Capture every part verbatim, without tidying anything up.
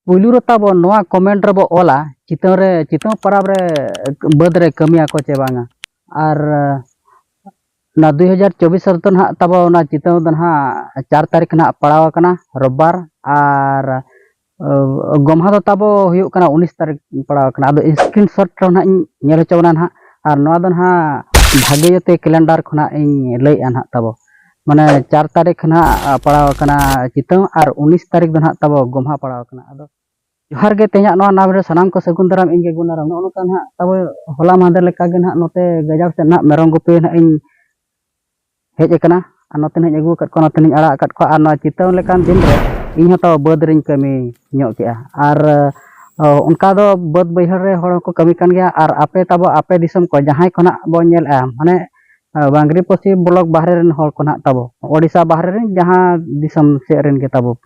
ᱯᱩᱭᱞᱩ ᱨᱮ ᱛᱟᱵᱚ ᱱᱚᱣᱟ comment ᱨᱮᱵᱚ ᱚᱞᱟ, ᱪᱤᱛᱟᱹᱣ ᱨᱮ, ᱪᱤᱛᱟᱹᱣ ᱯᱚᱨᱚᱵᱽ ᱨᱮ ᱵᱟᱹᱫᱽ ᱨᱮ ᱠᱟᱹᱢᱤᱭᱟᱠᱚ ᱪᱮ ᱵᱟᱝᱟ᱾ ᱟᱨ ᱚᱱᱟ ᱫᱩᱭ ᱦᱟᱡᱟᱨ ᱪᱚᱵᱵᱤᱥ ᱨᱮᱫᱚ ᱱᱟᱦᱟᱜ ᱛᱟᱵᱚ ᱚᱱᱟ ᱪᱤᱛᱟᱹᱣ ᱫᱚ ᱱᱟᱦᱟᱜ ᱪᱟᱨ ᱛᱟᱹᱨᱤᱠᱷ ᱱᱟᱦᱟᱜ ᱯᱟᱲᱟᱣ ᱟᱠᱟᱱᱟ, ᱨᱳᱵᱵᱟᱨ᱾ ᱟᱨ ᱚ, ᱜᱚᱢᱦᱟ ᱫᱚ ᱛᱟᱵᱚ ᱦᱩᱭᱩᱜ ᱠᱟᱱᱟ ᱩᱱᱤᱥ ᱛᱟᱹᱨᱤᱠᱷ ᱯᱟᱲᱟᱣ ᱟᱠᱟᱱᱟ᱾ ᱟᱫᱚ screenshot ᱨᱮ ᱱᱟᱦᱟᱜ ᱤᱧ ᱧᱮᱞ ᱦᱚᱪᱚ ᱵᱚᱱᱟ ᱱᱟᱦᱟᱜ᱾ ᱟᱨ ᱱᱚᱣᱟ ᱫᱚ ᱱᱟᱦᱟᱜ ᱵᱷᱟᱜᱮ ᱡᱟᱛᱮ calendar ᱠᱷᱚᱱᱟᱜ ᱤᱧ ᱞᱟᱹᱭᱮᱫᱼᱟ ᱱᱟᱦᱟᱜ ᱛᱟᱵᱚ, ᱢᱟᱱᱮ ᱪᱟᱨ ᱛᱟᱹᱨᱤᱠᱷ ᱱᱟᱦᱟᱜ ᱯᱟᱲᱟᱣ ᱟᱠᱟᱱᱟ ᱪᱤᱛᱟᱹᱣ ᱟᱨ ᱩᱱᱤᱥ ᱛᱟᱹᱨᱤᱠᱷ ᱫᱚ ᱱᱟᱦᱟᱜ ᱛᱟᱵᱚ ᱜᱚᱢᱦᱟ ᱯᱟᱲᱟᱣ ᱟᱠᱟᱱᱟ᱾ ᱟᱫᱚ ᱡᱚᱦᱟᱨ ᱜᱮ, ᱛᱮᱦᱮᱧᱟᱜ ᱱᱚᱣᱟ ᱱᱟᱢ ᱨᱮ ᱥᱟᱱᱟᱢ ᱠᱚ ᱥᱟᱹᱜᱩᱱ ᱫᱟᱨᱟᱢ, ᱤᱧ ᱜᱮ ᱜᱩᱱᱟᱨᱟᱢ᱾ ᱱᱚᱜᱼᱚ ᱱᱚᱝᱠᱟ ᱱᱟᱦᱟᱜ ᱛᱟᱵᱚ ᱦᱚᱞᱟ ᱢᱟᱦᱫᱮᱨ ᱞᱮᱠᱟ ᱜᱮ ᱱᱟᱦᱟᱜ ᱱᱚᱛᱮ ᱜᱟᱡᱟᱲ ᱥᱮᱫ ᱱᱟᱦᱟᱜ ᱢᱮᱨᱚᱢ ᱜᱩᱯᱤ ᱱᱟᱦᱟᱜ ᱤᱧ ᱦᱮᱡ ᱟᱠᱟᱱᱟ᱾ ᱟᱨ ᱱᱚᱛᱮ ᱱᱟᱦᱟᱜ ᱤᱧ ᱟᱹᱜᱩ ᱟᱠᱟᱫ ᱠᱚᱣᱟ, ᱱᱚᱛᱮ ᱱᱟᱦᱟᱜ ᱤᱧ ᱟᱲᱟᱜ ᱟᱠᱟᱫ ᱠᱚᱣᱟ᱾ ᱟᱨ ᱱᱚᱣᱟ ᱪᱤᱛᱟᱹᱣ ᱞᱮᱠᱟᱱ ᱫᱤᱱ ᱨᱮ ᱤᱧ ᱦᱚᱸ ᱛᱟᱵᱚ ᱵᱟᱹᱫᱽ ᱨᱤᱧ ᱠᱟᱹᱢᱤ ᱧᱚᱜ ᱠᱮᱜᱼᱟ᱾ ᱟᱨ ᱚ, ᱚᱱᱠᱟ ᱫᱚ ᱵᱟᱹᱫᱽ ᱵᱟᱹᱭᱦᱟᱹᱲ ᱨᱮ ᱦᱚᱲ ᱦᱚᱸᱠᱚ ᱠᱟᱹᱢᱤ ᱠᱟᱱ ᱜᱮᱭᱟ᱾ ᱟᱨ ᱟᱯᱮ ᱛᱟᱵᱚ, ᱟᱯᱮ ᱫᱤᱥᱚᱢ ᱠᱚ ᱡᱟᱦᱟᱸᱭ ᱠᱷᱚᱱᱟᱜ ᱵᱚᱱ ᱧᱮᱞᱮᱫᱼᱟ, ᱢᱟᱱᱮ ᱵᱟᱝᱨᱤᱯᱚᱥᱤ block ᱵᱟᱦᱨᱮ ᱨᱮᱱ ᱦᱚᱲ ᱠᱚ ᱱᱟᱦᱟᱜ ᱛᱟᱵᱚ, ᱳᱰᱤᱥᱟ ᱵᱟᱦᱨᱮ ᱨᱮᱱ ᱡᱟᱦᱟᱸ ᱫᱤᱥᱚᱢ ᱥᱮᱫ ᱨᱮᱱ ᱜᱮ ᱛᱟᱵᱚ,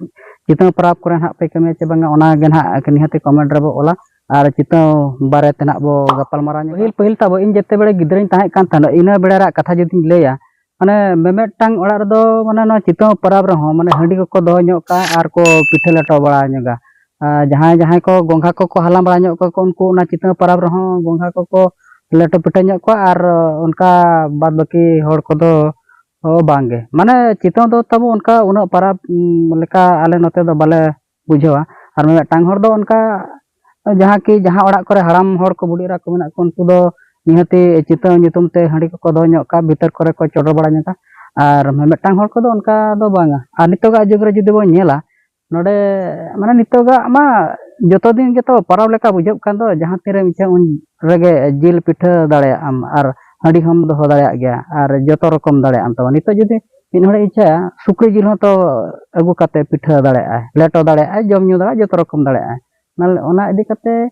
ᱪᱤᱛᱟᱹᱣ ᱯᱚᱨᱚᱵᱽ ᱠᱚᱨᱮ ᱱᱟᱦᱟᱜ ᱯᱮ ᱠᱟᱹᱢᱤᱭᱟ ᱪᱮ ᱵᱟᱝᱟ, ᱚᱱᱟ ᱜᱮ ᱱᱟᱦᱟᱜ ᱱᱤᱦᱟᱹᱛᱤ comment ᱨᱮᱵᱚ ᱚᱞᱟ᱾ ᱟᱨ ᱪᱤᱛᱟᱹᱣ ᱵᱟᱨᱮ ᱛᱮ ᱱᱟᱦᱟᱜ ᱵᱚ ᱜᱟᱯᱟᱞᱢᱟᱨᱟᱣ ᱧᱚᱜᱟ᱾ ᱯᱟᱹᱦᱤᱞ, ᱯᱟᱹᱦᱤᱞ ᱛᱟᱵᱚ, ᱤᱧ ᱡᱮᱛᱮ ᱵᱮᱲᱟ ᱜᱤᱫᱽᱨᱟᱹᱧ ᱛᱟᱦᱮᱸ ᱠᱟᱱ ᱛᱟᱦᱮᱱᱟ, ᱤᱱᱟᱹ ᱵᱮᱲᱟ ᱨᱮᱭᱟᱜ ᱠᱟᱛᱷᱟ ᱡᱩᱫᱤᱧ ᱞᱟᱹᱭᱟ, ᱢᱟᱱᱮ ᱢᱤᱢᱤᱫᱴᱟᱝ ᱚᱲᱟᱜ ᱨᱮᱫᱚ ᱢᱟᱱᱮ ᱱᱚᱣᱟ ᱪᱤᱛᱟᱹᱣ ᱯᱚᱨᱚᱵᱽ ᱨᱮᱦᱚᱸ ᱢᱟᱱᱮ ᱦᱟᱺᱰᱤ ᱠᱚᱠᱚ ᱫᱚᱦᱚ ᱧᱚᱜ ᱠᱟᱜᱼᱟ ᱟᱨ ᱠᱚ ᱯᱤᱴᱷᱟᱹ ᱞᱮᱴᱚ ᱵᱟᱲᱟ ᱧᱚᱜᱟ᱾ ᱟᱨ ᱡᱟᱦᱟᱸᱭ, ᱡᱟᱦᱟᱸᱭ ᱠᱚ ᱜᱚᱸᱜᱷᱟ ᱠᱚᱠᱚ ᱦᱟᱞᱟᱝ ᱵᱟᱲᱟ ᱧᱚᱜ ᱠᱚᱣᱟ ᱠᱚ, ᱩᱱᱠᱩ ᱚᱱᱟ ᱪᱤᱛᱟᱹᱣ ᱯᱚᱨᱚᱵᱽ ᱨᱮᱦᱚᱸ ᱜᱚᱸᱜᱷᱟ ᱠᱚᱠᱚ ᱞᱮᱴᱚ ᱯᱤᱴᱷᱟᱹ ᱧᱚᱜ ᱠᱚᱣᱟ᱾ ᱟᱨ ᱚᱱᱠᱟ ᱵᱟᱫ ᱵᱟᱹᱠᱤ ᱦᱚᱲ ᱠᱚᱫᱚ ᱚ, ᱵᱟᱝᱜᱮ᱾ ᱢᱟᱱᱮ ᱪᱤᱛᱟᱹᱣ ᱫᱚ ᱛᱟᱵᱚ ᱚᱱᱠᱟ ᱩᱱᱟᱹᱜ ᱯᱟᱨᱟᱵᱽ, ᱩᱢ, ᱞᱮᱠᱟ ᱟᱞᱮ ᱱᱚᱛᱮ ᱫᱚ ᱵᱟᱞᱮ ᱵᱩᱡᱷᱟᱹᱣᱟ᱾ ᱟᱨ ᱢᱤᱢᱤᱫᱴᱟᱝ ᱦᱚᱲ ᱫᱚ ᱚᱱᱠᱟ ᱡᱟᱦᱟᱸ ᱠᱤ ᱡᱟᱦᱟᱸ ᱚᱲᱟᱜ ᱠᱚᱨᱮ ᱦᱟᱲᱟᱢ ᱦᱚᱲ ᱠᱚ, ᱵᱩᱰᱷᱤ ᱮᱨᱟ ᱠᱚ ᱢᱮᱱᱟᱜ ᱠᱚᱣᱟ, ᱩᱱᱠᱩ ᱫᱚ ᱱᱤᱦᱟᱹᱛᱤ ᱪᱤᱛᱟᱹᱣ ᱧᱩᱛᱩᱢ ᱛᱮ ᱦᱟᱺᱰᱤ ᱠᱚᱠᱚ ᱫᱚᱦᱚ ᱧᱚᱜ ᱠᱟᱜᱼᱟ, ᱵᱷᱤᱛᱟᱹᱨ ᱠᱚᱨᱮ ᱠᱚ ᱪᱚᱰᱚᱨ ᱵᱟᱲᱟ ᱧᱚᱜᱟ᱾ ᱟᱨ ᱢᱤᱢᱤᱫᱴᱟᱝ ᱦᱚᱲ ᱠᱚᱫᱚ ᱚᱱᱠᱟ ᱫᱚ ᱵᱟᱝᱟ᱾ ᱟᱨ ᱱᱤᱛᱚᱜᱟᱜ ᱡᱩᱜᱽ ᱨᱮ ᱡᱩᱫᱤ ᱵᱚᱱ ᱧᱮᱞᱟ, ᱱᱚᱰᱮ ᱢᱟᱱᱮ ᱱᱤᱛᱚᱜᱟᱜ ᱢᱟ ᱡᱚᱛᱚ ᱫᱤᱱ ᱜᱮᱛᱚ ᱯᱚᱨᱚᱵᱽ ᱞᱮᱠᱟ ᱵᱩᱡᱷᱟᱹᱜ ᱠᱟᱱ ᱫᱚ, ᱡᱟᱦᱟᱸ ᱛᱤᱱᱨᱮᱢ ᱤᱪᱪᱷᱟᱹ ᱩᱱ ᱨᱮᱜᱮ ᱡᱤᱞ ᱯᱤᱴᱷᱟᱹ ᱫᱟᱲᱮᱭᱟᱜ ᱟᱢ ᱟᱨ ᱦᱟᱺᱰᱤ ᱦᱚᱸᱢ ᱫᱚᱦᱚ ᱫᱟᱲᱮᱭᱟᱜ ᱜᱮᱭᱟ ᱟᱨ ᱡᱚᱛᱚ ᱨᱚᱠᱚᱢ ᱫᱟᱲᱮᱭᱟᱜ ᱟᱢ᱾ ᱛᱟᱵᱚᱱ ᱱᱤᱛᱚᱜ ᱡᱩᱫᱤ ᱢᱤᱫ ᱦᱚᱲᱮ ᱤᱪᱪᱷᱟᱹᱭᱟ, ᱥᱩᱠᱨᱤ ᱡᱤᱞ ᱦᱚᱸᱛᱚ ᱟᱹᱜᱩ ᱠᱟᱛᱮ ᱯᱤᱴᱷᱟᱹ ᱫᱟᱲᱮᱭᱟᱜᱼᱟᱭ, ᱞᱮᱴᱚ ᱫᱟᱲᱮᱭᱟᱜᱼᱟᱭ, ᱡᱚᱢ ᱧᱩ ᱫᱟᱲᱮᱭᱟᱜᱼᱟᱭ, ᱡᱚᱛᱚ ᱨᱚᱠᱚᱢ ᱫᱟᱲᱮᱭᱟᱜᱼᱟᱭ᱾ ᱚᱱᱟ, ᱚᱱᱟ ᱤᱫᱤ ᱠᱟᱛᱮ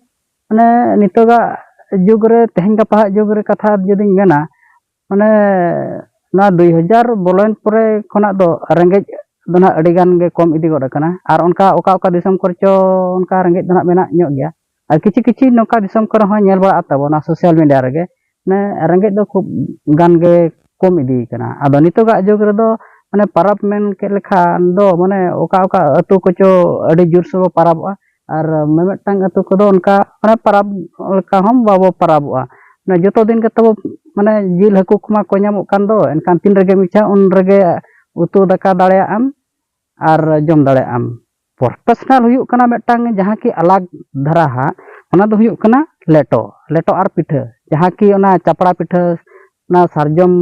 ᱢᱟᱱᱮ ᱱᱤᱛᱚᱜᱟᱜ ᱡᱩᱜᱽ ᱨᱮ, ᱛᱮᱦᱮᱧ ᱜᱟᱯᱟᱣᱟᱜ ᱡᱩᱜᱽ ᱨᱮ ᱠᱟᱛᱷᱟ ᱡᱩᱫᱤᱧ ᱢᱮᱱᱟ, ᱢᱟᱱᱮ ᱱᱚᱣᱟ ᱫᱩᱭ ᱦᱟᱡᱟᱨ ᱵᱚᱞᱚᱭᱮᱱ ᱯᱚᱨᱮ ᱠᱷᱚᱱᱟᱜ ᱫᱚ ᱨᱮᱸᱜᱮᱡ ᱫᱚ ᱱᱟᱦᱟᱜ ᱟᱹᱰᱤ ᱜᱟᱱ ᱜᱮ ᱠᱚᱢ ᱤᱫᱤ ᱜᱚᱫ ᱟᱠᱟᱱᱟ᱾ ᱟᱨ ᱚᱱᱠᱟ ᱚᱠᱟ ᱚᱠᱟ ᱫᱤᱥᱚᱢ ᱠᱚᱨᱮ ᱪᱚ ᱚᱱᱠᱟ ᱨᱮᱸᱜᱮᱡ ᱫᱚ ᱱᱟᱦᱟᱜ ᱢᱮᱱᱟᱜ ᱧᱚᱜ ᱜᱮᱭᱟ᱾ ᱟᱨ ᱠᱤᱪᱷᱩ ᱠᱤᱪᱷᱩ ᱱᱚᱝᱠᱟ ᱫᱤᱥᱚᱢ ᱠᱚᱨᱮ ᱦᱚᱸ ᱧᱮᱞ ᱵᱟᱲᱟᱜᱼᱟ ᱛᱟᱵᱚ ᱚᱱᱟ social media ᱨᱮᱜᱮ, ᱢᱟᱱᱮ ᱨᱮᱸᱜᱮᱡ ᱫᱚ ᱠᱷᱩᱵ ᱜᱟᱱ ᱜᱮ ᱠᱚᱢ ᱤᱫᱤ ᱠᱟᱱᱟ᱾ ᱟᱫᱚ ᱱᱤᱛᱚᱜᱟᱜ ᱡᱩᱜᱽ ᱨᱮᱫᱚ ᱢᱟᱱᱮ ᱯᱟᱨᱟᱵᱽ ᱢᱮᱱ ᱠᱮᱫ ᱞᱮᱠᱷᱟᱱ ᱫᱚ ᱢᱟᱱᱮ ᱚᱠᱟ ᱚᱠᱟ ᱟᱹᱛᱩ ᱠᱚᱪᱚ ᱟᱹᱰᱤ ᱡᱳᱨ ᱥᱳᱨ ᱵᱚ ᱯᱟᱨᱟᱵᱚᱜᱼᱟ᱾ ᱟᱨ ᱢᱤᱢᱤᱫᱴᱟᱝ ᱟᱹᱛᱩ ᱠᱚᱫᱚ ᱚᱱᱠᱟ ᱢᱟᱱᱮ ᱯᱟᱨᱟᱵᱽ ᱞᱮᱠᱟ ᱦᱚᱸ ᱵᱟᱵᱚ ᱯᱟᱨᱟᱵᱚᱜᱼᱟ᱾ ᱢᱟᱱᱮ ᱡᱚᱛᱚ ᱫᱤᱱ ᱜᱮ ᱛᱟᱵᱚ ᱢᱟᱱᱮ ᱡᱤᱞ ᱦᱟᱹᱠᱩ ᱠᱚᱢᱟ ᱠᱚ ᱧᱟᱢᱚᱜ ᱠᱟᱱ ᱫᱚ, ᱮᱱᱠᱷᱟᱱ ᱛᱤᱱ ᱨᱮᱜᱮᱢ ᱤᱪᱪᱷᱟ ᱩᱱ ᱨᱮᱜᱮ ᱩᱛᱩ ᱫᱟᱠᱟ ᱫᱟᱲᱮᱭᱟᱜ ᱟᱢ ᱟᱨ ᱡᱚᱢ ᱫᱟᱲᱮᱭᱟᱜ ᱟᱢ᱾ ᱯᱨᱚᱯᱷᱮᱥᱚᱱᱟᱞ ᱦᱩᱭᱩᱜ ᱠᱟᱱᱟ ᱢᱤᱫᱴᱟᱝ ᱡᱟᱦᱟᱸ ᱠᱤ ᱟᱞᱟᱜᱽ ᱫᱷᱟᱨᱟ ᱦᱟᱸᱜ, ᱚᱱᱟ ᱫᱚ ᱦᱩᱭᱩᱜ ᱠᱟᱱᱟ ᱞᱮᱴᱚ, ᱞᱮᱴᱚ ᱟᱨ ᱯᱤᱴᱷᱟᱹ᱾ ᱡᱟᱦᱟᱸ ᱠᱤ ᱚᱱᱟ ᱪᱟᱯᱲᱟ ᱯᱤᱴᱷᱟᱹ, ᱚᱱᱟ ᱥᱟᱨᱡᱚᱢ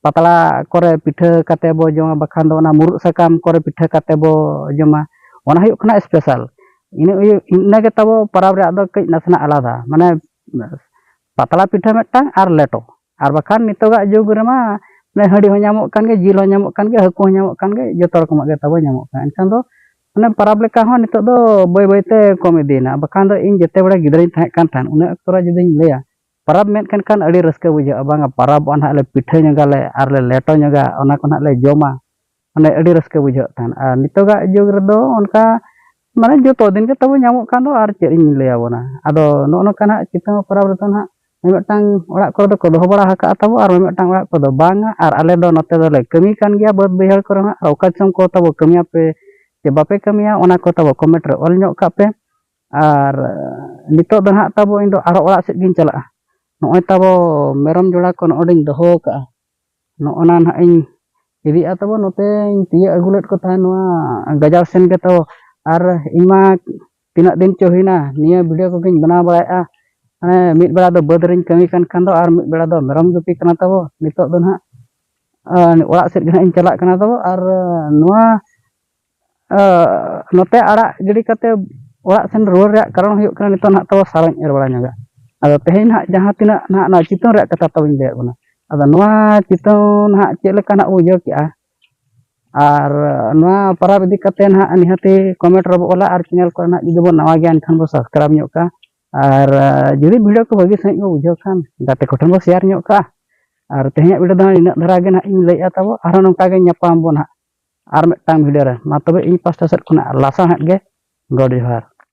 ᱯᱟᱛᱲᱟ ᱠᱚᱨᱮ ᱯᱤᱴᱷᱟᱹ ᱠᱟᱛᱮ ᱵᱚ ᱡᱚᱢᱟ, ᱵᱟᱠᱷᱟᱱ ᱫᱚ ᱚᱱᱟ ᱢᱩᱨᱩᱫ ᱥᱟᱠᱟᱢ ᱠᱚᱨᱮ ᱯᱤᱴᱷᱟᱹ ᱠᱟᱛᱮ ᱵᱚ ᱡᱚᱢᱟ, ᱚᱱᱟ ᱦᱩᱭᱩᱜ ᱠᱟᱱᱟ ᱥᱯᱮᱥᱟᱞ᱾ ᱤᱱᱟᱹ ᱤᱭᱟᱹ- ᱤᱱᱟᱹᱜᱮ ᱛᱟᱵᱚ ᱯᱚᱨᱚᱵᱽ ᱨᱮᱭᱟᱜ ᱫᱚ ᱠᱟᱹᱡ ᱱᱟᱥᱮᱱᱟᱜ ᱟᱞᱟᱫᱟ, ᱢᱟᱱᱮ ᱯᱟᱛᱲᱟ ᱯᱤᱴᱷᱟᱹ ᱢᱤᱫᱴᱟᱝ ᱟᱨ ᱞᱮᱴᱚ᱾ ᱟᱨ ᱵᱟᱠᱷᱟᱱ ᱱᱤᱛᱚᱜᱟᱜ ᱡᱩᱜᱽ ᱨᱮᱢᱟ ᱢᱟᱱᱮ ᱦᱟᱺᱰᱤ ᱦᱚᱸ ᱧᱟᱢᱚᱜ ᱠᱟᱱ ᱜᱮ, ᱡᱤᱞ ᱦᱚᱸ ᱧᱟᱢᱚᱜ ᱠᱟᱱ ᱜᱮ, ᱦᱟᱹᱠᱩ ᱦᱚᱸ ᱧᱟᱢᱚᱜ ᱠᱟᱱ ᱜᱮ, ᱡᱚᱛᱚ ᱨᱚᱠᱚᱢᱟᱜ ᱜᱮ ᱛᱟᱵᱚ ᱧᱟᱢᱚᱜ ᱠᱟᱱᱟ᱾ ᱮᱱᱠᱷᱟᱱ ᱫᱚ ᱢᱟᱱᱮ ᱯᱚᱨᱚᱵᱽ ᱞᱮᱠᱟ ᱦᱚᱸ ᱱᱤᱛᱚᱜ ᱫᱚ ᱵᱟᱹᱭ ᱵᱟᱹᱭᱛᱮ ᱠᱚᱢ ᱤᱫᱤᱭᱮᱱᱟ᱾ ᱵᱟᱠᱷᱟᱱ ᱫᱚ ᱤᱧ ᱡᱮᱛᱮ ᱵᱮᱲᱟ ᱜᱤᱫᱽᱨᱟᱹᱧ ᱛᱟᱦᱮᱸ ᱠᱟᱱ ᱛᱟᱦᱮᱸᱫ, ᱩᱱᱟᱹᱜ ᱚᱠᱛᱚ ᱨᱮ ᱡᱩᱫᱤᱧ ᱞᱟᱹᱭᱟ, ᱯᱚᱨᱚᱵᱽ ᱢᱮᱱ ᱠᱷᱟᱱ ᱟᱹᱰᱤ ᱨᱟᱹᱥᱠᱟᱹ ᱵᱩᱡᱷᱟᱹᱜᱼᱟ, ᱵᱟᱝᱟ ᱯᱚᱨᱚᱵᱚᱜᱼᱟ ᱱᱟᱦᱟᱜ ᱞᱮ, ᱯᱤᱴᱷᱟᱹ ᱧᱚᱜᱟᱞᱮ ᱟᱨ ᱞᱮ ᱞᱮᱴᱚ ᱧᱚᱜᱟ, ᱚᱱᱟ ᱠᱚ ᱱᱟᱦᱟᱜ ᱞᱮ ᱡᱚᱢᱟ, ᱢᱟᱱᱮ ᱟᱹᱰᱤ ᱨᱟᱹᱥᱠᱟᱹ ᱵᱩᱡᱷᱟᱹᱜ ᱛᱟᱦᱮᱸᱫ᱾ ᱟᱨ ᱱᱤᱛᱚᱜᱟᱜ ᱡᱩᱜᱽ ᱨᱮᱫᱚ ᱚᱱᱠᱟ ᱢᱟᱱᱮ ᱡᱚᱛᱚ ᱫᱤᱱ ᱜᱮ ᱛᱟᱵᱚ ᱧᱟᱢᱚᱜ ᱠᱟᱱ ᱫᱚ, ᱟᱨ ᱪᱮᱫ ᱤᱧ ᱞᱟᱹᱭ ᱟᱵᱚᱱᱟ᱾ ᱟᱫᱚ ᱱᱚᱜᱼᱚ ᱱᱚᱝᱠᱟ ᱱᱟᱦᱟᱜ ᱪᱤᱛᱟᱹᱢᱟ ᱯᱚᱨᱚᱵᱽ ᱨᱮᱫᱚ ᱱᱟᱦᱟᱜ ᱢᱤᱢᱤᱫᱴᱟᱝ ᱚᱲᱟᱜ ᱠᱚᱨᱮ ᱫᱚᱠᱚ ᱫᱚᱦᱚ ᱵᱟᱲᱟ ᱟᱠᱟᱫᱼᱟ ᱛᱟᱵᱚ, ᱟᱨ ᱢᱤᱢᱤᱫᱴᱟᱝ ᱚᱲᱟᱜ ᱠᱚᱫᱚ ᱵᱟᱝᱟ᱾ ᱟᱨ ᱟᱞᱮ ᱫᱚ ᱱᱚᱛᱮ ᱫᱚᱞᱮ ᱠᱟᱹᱢᱤ ᱠᱟᱱ ᱜᱮᱭᱟ ᱵᱟᱹᱫᱽ ᱵᱟᱹᱭᱦᱟᱹᱲ ᱠᱚᱨᱮ ᱦᱟᱸᱜ, ᱟᱨ ᱚᱠᱟ ᱫᱤᱥᱚᱢ ᱠᱚ ᱛᱟᱵᱚ ᱠᱟᱹᱢᱤᱭᱟᱯᱮ ᱥᱮ ᱵᱟᱯᱮ ᱠᱟᱹᱢᱤᱭᱟ, ᱚᱱᱟ ᱠᱚ ᱛᱟᱵᱚ ᱠᱚᱢᱮᱱᱴ ᱨᱮ ᱚᱞ ᱧᱚᱜ ᱠᱟᱜ ᱯᱮ᱾ ᱟᱨ ᱱᱤᱛᱚᱜ ᱫᱚ ᱱᱟᱦᱟᱜ ᱛᱟᱵᱚ ᱤᱧ ᱫᱚ ᱟᱨᱦᱚᱸ ᱚᱲᱟᱜ ᱥᱮᱫ ᱜᱤᱧ ᱪᱟᱞᱟᱜᱼᱟ᱾ ᱱᱚᱜᱼᱚᱭ ᱛᱟᱵᱚ ᱢᱮᱨᱚᱢ ᱡᱚᱲᱟ ᱠᱚ ᱱᱚᱜᱼᱚᱭ ᱤᱧ ᱫᱚᱦᱚ ᱟᱠᱟᱫᱼᱟ, ᱱᱚᱜᱼᱚ ᱱᱟ ᱱᱟᱦᱟᱜ ᱤᱧ ᱤᱫᱤᱭᱮᱫᱼᱟ ᱛᱟᱵᱚ, ᱱᱚᱛᱮᱧ ᱛᱤᱭᱟᱹᱜ ᱟᱹᱜᱩ ᱞᱮᱫ ᱠᱚ ᱛᱟᱦᱮᱸᱫ ᱱᱚᱣᱟ ᱜᱟᱡᱟᱲ ᱥᱮᱱ ᱜᱮ ᱛᱟᱵᱚ᱾ ᱟᱨ ᱤᱧ ᱢᱟ ᱛᱤᱱᱟᱹᱜ ᱫᱤᱱ ᱪᱚ ᱦᱩᱭᱱᱟ ᱱᱤᱭᱟᱹ ᱵᱷᱤᱰᱤᱭᱳ ᱠᱚᱜᱮᱧ ᱵᱮᱱᱟᱣ ᱵᱟᱲᱟᱭᱮᱫᱼᱟ, ᱢᱟᱱᱮ ᱢᱤᱫ ᱵᱮᱲᱟ ᱫᱚ ᱵᱟᱹᱫᱽ ᱨᱤᱧ ᱠᱟᱹᱢᱤ ᱠᱟᱱ ᱠᱷᱟᱱ ᱫᱚ, ᱟᱨ ᱢᱤᱫ ᱵᱮᱲᱟ ᱫᱚ ᱢᱮᱨᱚᱢ ᱜᱩᱯᱤ ᱠᱟᱱᱟ ᱛᱟᱵᱚ᱾ ᱱᱤᱛᱚᱜ ᱫᱚ ᱱᱟᱦᱟᱜ ᱟᱨ ᱚᱲᱟᱜ ᱥᱮᱫ ᱜᱮ ᱱᱟᱦᱟᱜ ᱤᱧ ᱪᱟᱞᱟᱜ ᱠᱟᱱᱟ ᱛᱟᱵᱚ᱾ ᱟᱨ ᱱᱚᱣᱟ ᱟᱨ ᱱᱚᱛᱮ ᱟᱲᱟᱜ ᱜᱤᱰᱤ ᱠᱟᱛᱮ ᱚᱲᱟᱜ ᱥᱮᱱ ᱨᱩᱣᱟᱹᱲ ᱨᱮᱭᱟᱜ ᱠᱟᱨᱚᱱ ᱦᱩᱭᱩᱜ ᱠᱟᱱᱟ, ᱱᱤᱛᱚᱜ ᱱᱟᱦᱟᱜ ᱛᱟᱵᱚ ᱥᱟᱨᱟᱧ ᱮᱨ ᱵᱟᱲᱟ ᱧᱚᱜᱟ᱾ ᱟᱫᱚ ᱛᱮᱦᱮᱧ ᱱᱟᱦᱟᱜ ᱡᱟᱦᱟᱸ ᱛᱤᱱᱟᱹᱜ ᱱᱟᱦᱟᱜ ᱱᱚᱣᱟ ᱪᱤᱛᱟᱹᱱ ᱨᱮᱭᱟᱜ ᱠᱟᱛᱷᱟ ᱛᱟᱵᱚᱧ ᱞᱟᱹᱭᱟᱫ ᱵᱚᱱᱟ, ᱟᱫᱚ ᱱᱚᱣᱟ ᱪᱤᱛᱟᱹᱱ ᱱᱟᱦᱟᱜ ᱪᱮᱫ ᱞᱮᱠᱟ ᱱᱟᱦᱟᱜ ᱵᱚ ᱵᱩᱡᱷᱟᱹᱣ ᱠᱮᱜᱼᱟ? ᱟᱨ ᱱᱚᱣᱟ ᱯᱚᱨᱚᱵᱽ ᱤᱫᱤ ᱠᱟᱛᱮ ᱱᱟᱦᱟᱜ ᱱᱤᱦᱟᱹᱛᱤ ᱠᱚᱢᱮᱱᱴ ᱨᱮᱵᱚ ᱚᱞᱟ, ᱟᱨ ᱪᱮᱱᱮᱞ ᱠᱚᱨᱮ ᱱᱟᱦᱟᱜ ᱡᱩᱫᱤ ᱵᱚᱱ ᱱᱟᱣᱟ ᱜᱮᱭᱟ, ᱮᱱᱠᱷᱟᱱ ᱵᱚ ᱥᱟᱵᱥᱠᱨᱟᱭᱤᱵᱽ ᱧᱚᱜ ᱠᱟᱜᱼᱟ᱾ ᱟᱨ ᱡᱩᱫᱤ ᱵᱷᱤᱰᱤᱭᱳ ᱠᱚ ᱵᱷᱟᱹᱜᱤ ᱥᱟᱺᱦᱤᱡ ᱵᱚ ᱵᱩᱡᱷᱟᱹᱣ ᱠᱷᱟᱱ, ᱜᱟᱛᱮ ᱠᱚᱴᱷᱮᱱ ᱵᱚ ᱥᱮᱭᱟᱨ ᱧᱚᱜ ᱠᱟᱜᱼᱟ᱾ ᱟᱨ ᱛᱮᱦᱮᱧᱟᱜ ᱵᱷᱤᱰᱤᱭᱳ ᱫᱚ ᱱᱟᱦᱟᱜ ᱤᱱᱟᱹᱜ ᱫᱷᱟᱨᱟ ᱜᱮ ᱱᱟᱦᱟᱜ ᱤᱧ ᱞᱟᱹᱭᱮᱫᱼᱟ ᱛᱟᱵᱚ᱾ ᱟᱨᱦᱚᱸ ᱱᱚᱝᱠᱟ ᱜᱮ ᱧᱟᱯᱟᱢ ᱵᱚ ᱱᱟᱦᱟᱜ ᱟᱨ ᱢᱤᱫᱴᱟᱝ ᱵᱷᱤᱰᱤᱭᱳ ᱨᱮ᱾ ᱢᱟ ᱛᱚᱵᱮ ᱤᱧ ᱯᱟᱥᱴᱟ ᱥᱮᱫ ᱠᱷᱚᱱᱟᱜ ᱞᱟᱥᱟᱲᱦᱮᱫ ᱜᱮ ᱜᱚᱰ ᱡᱚᱦᱟᱨ᱾